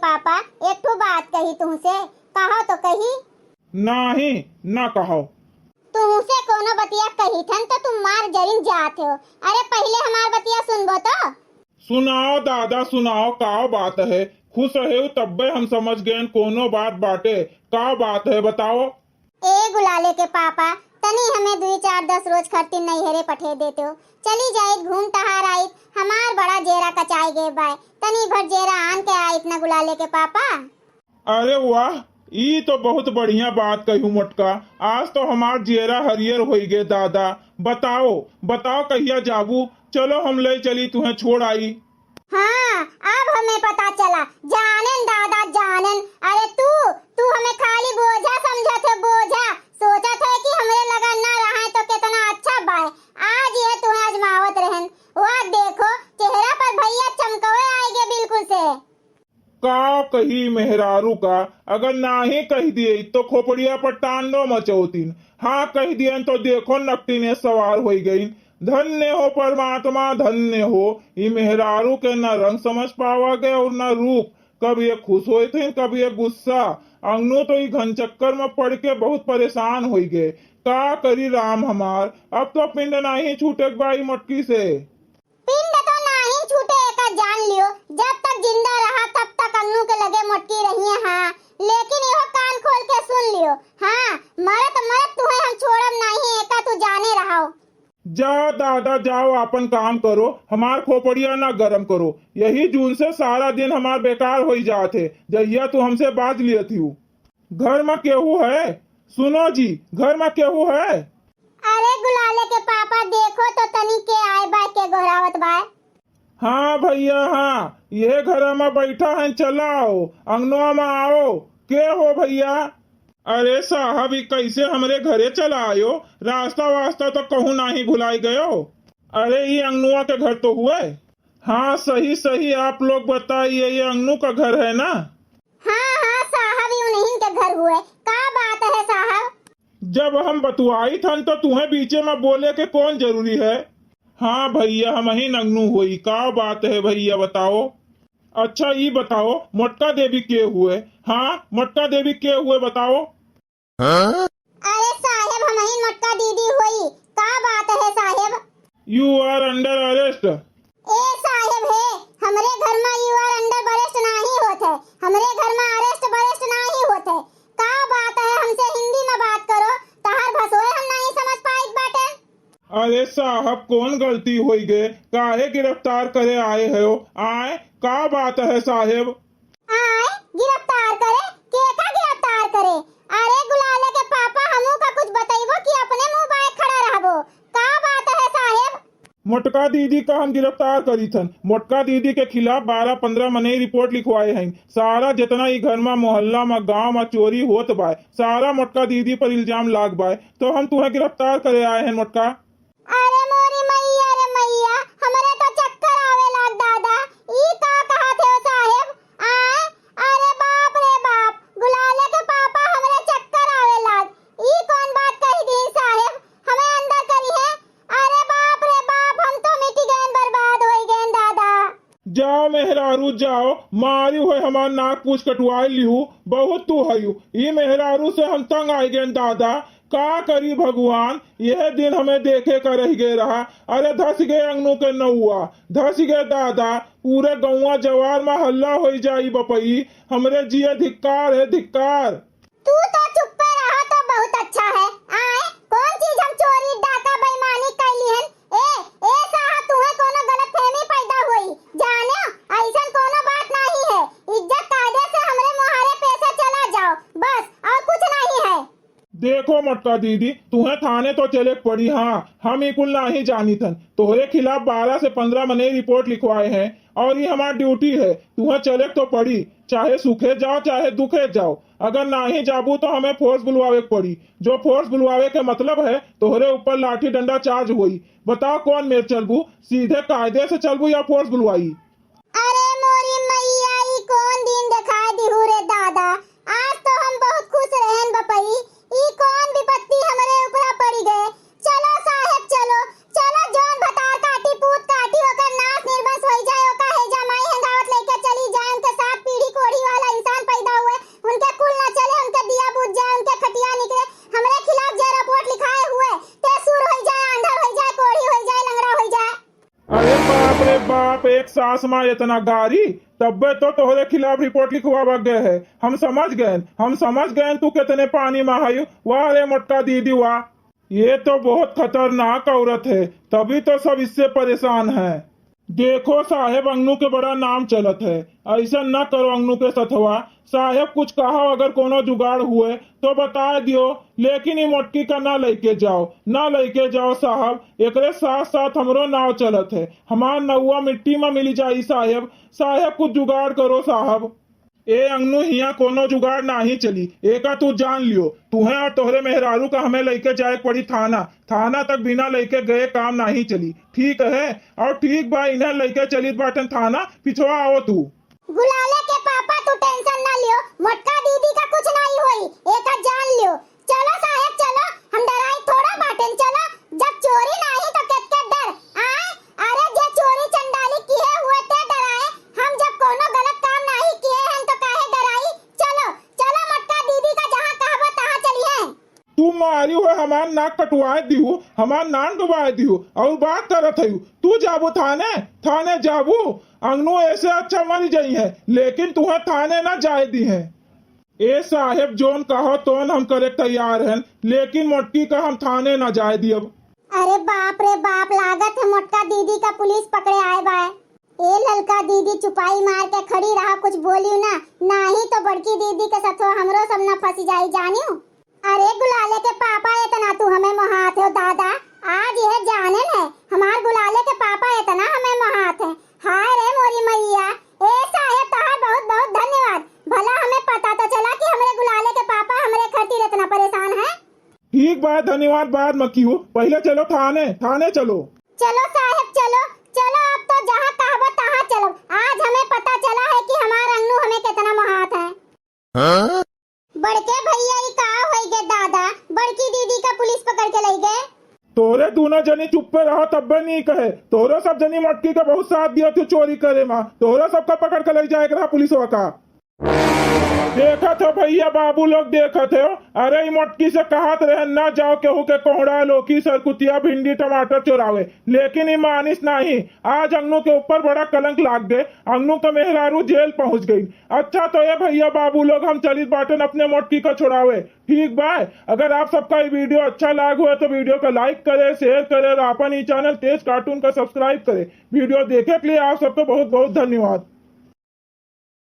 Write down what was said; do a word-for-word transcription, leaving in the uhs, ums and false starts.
पापा, एक ठो बात कही तुमसे, कहो तो कही। नाही, ना कहो। तुमसे कोनो बतिया कही थन तो तुम मार जरिन जात हो। अरे पहिले हमार बतिया सुनबो तो। सुनाओ दादा, सुनाओ, का बात है? खुश है तब्बे हम समझ गए कोनो बात बाटे। का बात है बताओ? ए गुलाले के पापा, तनी हमें दुई चार दस रोज खातिर नैहरे पठे देते हो। चली जाइत, घूम टहार आइत। हमार बड़ा जेरा कचाई गए बाय। तनी भर जेरा आन के आइत ना गुलाले के पापा। अरे वाह, ई तो बहुत बढ़िया बात कहू मोटका। आज तो हमार जेरा हरियर होई गे दादा। बताओ, बताओ कहिया जाबू? चलो हम ले चली तुहें छोड़ आई। हाँ, अब हमें पता चला। जानेन दादा, जानेन। अरे तू, तू हमें खाली बोझा समझत है, बोझा। सोचत है कि हमरे लगा ना रहा तो कितना अच्छा बाय। आज ये तुम्हें आजमावत रहन। वाह, देखो, चेहरा पर भैया चमकवे आएगे बिल्कुल से। का कही मेहरारू का, अगर नाही कह दिए तो खोपड़िया पर टांडो मचौतीन। हाँ कह दिए तो देखो नकटीने सवार होई गई। धन्य हो परमात्मा, धन्य हो। ई मेहरारू के न रंग समझ पावा गए और न रूप। कब ये खुश होए थे, कब ये गुस्सा। अंगनू तो ई घनचक्कर में पड़ के बहुत परेशान होई गए। का करी राम हमार, अब तो पिंड नाही छूटे के बाई मोटकी से। पिंड तो नाही छूटे, एका जान लियो, जब तक जिंदा रहा तब तक अंगनू के लगे मोटकी रहिए। हाँ, लेकिन इहो कान खोल के सुन लियो, हाँ, मरत मरत तुहे हम छोड़ब नाही, एका तू जाने रहो। जा दादा जाओ, आपन काम करो, हमार खोपड़िया ना गरम करो। यही जून से सारा दिन हमार बेकार होई जात है, जहिया तू हमसे बाज लियत हू। घर में केहू है? सुनो जी, घर में केहू है? अरे गुलाले के पापा, देखो तो तनी के आए बा, के गोहरावत बा। हाँ भैया हाँ, ये घर में बैठा है, चला आओ, अंगनवा में आओ। के हो भैया? अरे साहब, ई कैसे हमरे घरे चला आयो? रास्ता वास्ता तो कहूँ नाही भुलाई गयो। अरे ई अंगनुआ के घर तो हुए? हाँ सही सही, आप लोग बताइए, ये अंगनू का घर है ना? हाँ हाँ साहब, ई उन्हीं के घर हुए। का बात है साहब? जब हम बतुआई थन तो तुम्हें बीचे में बोले के कौन जरूरी है? हाँ भैया, हम ही अंगनू होई। का बात है भैया, बताओ। अच्छा ई बताओ, मोटका देवी के हुए? हाँ, मोटका देवी के हुए बताओ। अरे साहेब, हमहिन मोटका दीदी होई। का बात है साहेब? You are under arrest। ए साहेब हे, हमरे घर मा you are under arrest नाही होत है। हमरे घर मा arrest बरेस्ट नाही होत है। का बात है, हमसे हिंदी मा बात करो, तहार भसोए हम नाही समझ पाइत बाटे। अरे साहब, कौन गलती होई गे? काहे गिरफ्तार करे आए हो? आए, का बात है साहेब? आए, गिरफ्तार करे? केका गिरफ्तार करे? अरे गुलाले के पापा, हमू का कुछ बतइबो कि अपने मुंह बाए खड़ा रहबो? का बात है साहेब? मोटका दीदी का हम गिरफ्तार करी थन। मोटका दीदी के खिलाफ बारह पन्द्रह मनई रिपोर्ट लिखवाए हैं। सारा जितना ई घर मा, मोहल्ला मा, गांव मा चोरी होत बाय, सारा मोटका दीदी पर इल्जाम लाग बाय, तो हम तुम्हें गिरफ्तार करे आए हैं मोटका। अरे मोरी मइया रे मइया, हमरे तो चक्कर आवे लाग दादा। ई का कहत हो साहेब? आए, अरे बाप रे बाप, गुलाले के पापा, हमरे चक्कर आवे लाग। ई कौन बात कही दी साहेब? हमें अंदर करी है। अरे बाप रे बाप, हम तो मिट गए, बर्बाद हो गए दादा। जाओ मेहरारू जाओ, मारी होय हमार नाक पूछ कटवाए लिहू, बहुत तू हयू। ई मेहरारू से हम तंग आइ गएन दादा, का करी भगवान, यह दिन हमें देखे का रह गए रहा। अरे धस गए अंगनू के नौआ, धस गए दादा, पूरे गौवा जवार मा हल्ला होई जाई बपई, हमरे जिए धिक्कार है धिक्कार। तू तो चुप्पे रहा तो बहुत अच्छा है। आए, कौन चीज हम चोरी, डाका, बेईमानी कैली हन? ए, ए साहब, तुम्हें कोनो गलतफहमी पैदा हुई। जाने, ऐसन कोनो बात नहीं है। इज्जत कायदे से हमरे मुहारे पे से चला जाओ, बस, और कुछ नहीं है। देखो मोटका दीदी, तुम्हें थाने तो चले के पड़ी। हाँ, हम ई कुल नाही जानी थन। तोहरे खिलाफ बारह से पन्द्रह मने रिपोर्ट लिखवाए हैं और ये हमार ड्यूटी है। तुम्हें चले के तो पड़ी, चाहे सुखे जाओ, चाहे दुखे जाओ। अगर नाही जाबू तो हमें फोर्स बुलवावे के पड़ी। जो फोर्स बुलवावे के मतलब है, तोहरे ऊपर लाठी डंडा चार्ज होई। बताओ कौन मेर चलबू, सीधे कायदे से चलबू या फोर्स बुलवाई? अरे मोरी मइया, ई कौन दिन देखाए दिहू रे दादा। आज तो हम बहुत खुश रहेन बपई। ई कौन विपत्ति हमरे ऊपरा पड़ी गए। चलो साहेब, चलो, चलो, जौन भतार काटी, पूत काटी, ओकर नाश निर्वंश होई जाए, ओका हेजा माई हेंगावत लेके चली जाए, उनके साथ पीढ़ी कोढ़ी वाला सास माँ एतना गारी, तब्बे तो तोहरे खिलाफ रिपोर्ट लिखवावा गए है। हम समझ गए, हम समझ गए तू कितने पानी में हयू। वाह रे मोटका दीदी वाह, ये तो बहुत खतरनाक औरत है, तभी तो सब इससे परेशान हैं। देखो साहेब, अंगनू के बड़ा नाम चलत है, ऐसा न करो अंगनू के सथवा। साहेब कुछ कहो, अगर कोनो जुगाड़ हुए तो बता दियो, लेकिन ई मोटकी का ना लइके जाओ, ना लइके जाओ साहब। एकरे साथ साथ हमरो नाव चलत है, हमार नौवा मिट्टी में मिली जाई साहेब। साहेब कुछ जुगाड़ करो साहब। ए अंगनू, हियाँ कोनो जुगाड़ नाही चली, एका तू जान लियो। तुहे और तोहरे मेहरारू का हमें लइके जाए के पड़ी थाना। थाना तक बिना लइके गए काम नाही चली, ठीक है? और ठीक बा, इन्हें लइके चलित बाटन थाना, पिछवा आओ तू। गुलाले के पापा, तू टेंशन ना लियो, मोटका दीदी का कुछ नाही होई, एका जान लियो। चलो साहेब चलो, हम डराई थोड़ा बाटेन, चलो। जब चोरी नाही तो केतके डर। आए, अरे जे चोरी चंडाली किहे हुए ते डराए, हम जब कोनो गलत काम नाही किहे हैं तो काहे डराई। चलो चलो, मोटका दीदी का जहाँ कहबो तहाँ चलिहे। तू मारी हो, हमार नाक कटवाए दिहू, हमार नाक डुबाए दिहू और बात करत हयू। तू जाबू थाने, थाने जाबू। अंगनू ऐसे अच्छा मरी जाई है, लेकिन तुहे थाने ना जाए दी है। ए साहेब, जोन कहो तोन हम करे तैयार हैं, लेकिन मोटकी का हम थाने ना जाए दियब। अरे बाप रे बाप, लागत है मोटका दीदी का पुलिस पकड़े आए बाय। ए ललका दीदी, चुपाई मार के खड़ी रहा, कुछ बोलियो ना, नाही तो बड़की दीदी के सथवा हमरो सब ना फंसी जाई, जानियो। अरे गुलाले के पापा, एतना तू हमें मोहात हो दादा, आज यह जानेन है, हमार गुलाले के पापा एतना हमें मोहात है। हाय रे मोरी मैया, ए साहेब तहार बहुत बहुत धन्यवाद, भला हमें पता तो चला कि हमरे गुलाले के पापा हमरे खातिर एतना परेशान है। ठीक बा, धन्यवाद बाद में किहू, पहिले चलो थाने, थाने चलो। चलो साहेब चलो, चलो अब तो जहाँ कहबो तहाँ चलो, आज हमें पता चला है कि हमार अंगनू हमें कितना मोहात है। बड़के भैया, ई का होई गे दादा, बड़की दीदी का पुलिस पकड़ के लई गए। तोहरे दूनो जनी चुप्पे रहो, तब्बे नीक है। तोहरो सब जनी मोटकी के बहुत साथ दियो तू चोरी करे मा। तोहरो सबका पकड़ के लई जाए के रहा पुलिसवा का। देखत हो भैया, बाबू लोग देखत हो। अरे ई मोटकी से कहत रहे ना जाओ केहू के कोहड़ा, लौकी, सरकुतिया, भिंडी, टमाटर चोरावे, लेकिन ई मानिस नाही। आज अंगनू के ऊपर बड़ा कलंक लाग गए। अंगनू का मेहरारू जेल पहुँच गई। अच्छा तो ए भैया बाबू लोग, हम चलित बाटन अपने मोटकी का छोड़ावे। ठीक बा, अगर आप सबका ई वीडियो अच्छा लाग हुआ तो वीडियो का लाइक करे, शेयर करे और आपन ई चैनल तेज कार्टून का सब्सक्राइब करे। वीडियो देखे के लिए आप सबको बहुत बहुत धन्यवाद।